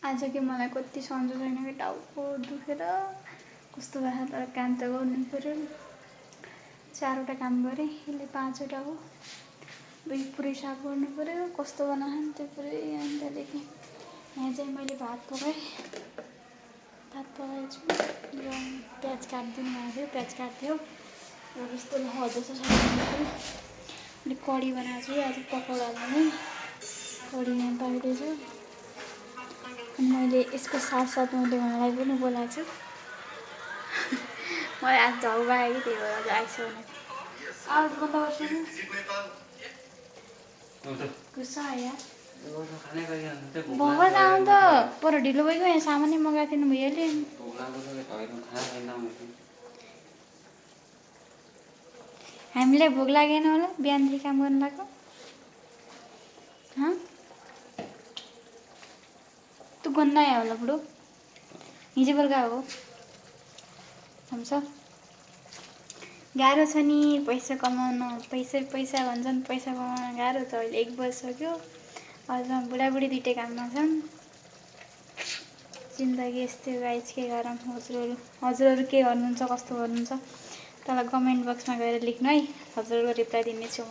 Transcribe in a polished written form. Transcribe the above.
आज कि मलाई कति सन्चो छैन कि टाउको दुखेर कस्तो भएर तर काम त गर्नु पऱ्यो। 4वटा काम गरेँ, यसले 5वटा हो। पुरै साफ गर्नु पऱ्यो, कस्तो बनाएँ त्यो पुरै अनि त्यहाँदेखि यहाँ चाहिँ मैले भात पकाएछु र प्याज काटिदिनु भएको थियो, प्याज काट्थ्यो र यस्तो हजारसो अनि कढी बनाएको छु। आज पकौडा लाने कढी यहाँ पारिदिएछु। अनि मैले यसको साथसाथ मैले उहाँलाई पनि बोलाएको छु। मलाई आज झगडा आयो कि त्यही भएर आइसक्यो भने आज बन्द गर्छु नि गुस्सा आयो बहुत आउँ त पर ढिलो भइगयो। यहाँ सामानै मगाएको थिएन भइहाल्यो नि। हामीलाई भोक लागेन होला बिहानदेखि काम गर्न लाग्यो। तँ गन्दा आयो होला बुढो, हिजो बेलुका हो। हुन्छ गाह्रो छ नि पैसा कमाउन। पैसा भन्छन्, पैसा कमाउन गाह्रो छ। अहिले 1 बजिसक्यो, अझ बुढाबुढी दुइटै काममा छन्। जिन्दगी यस्तै गाइस, के गरौँ। हजुरहरू के गर्नुहुन्छ, कस्तो गर्नुहुन्छ तल कमेन्ट बक्समा गएर लेख्नु है। हजुरहरूको रिप्लाई दिनेछु म।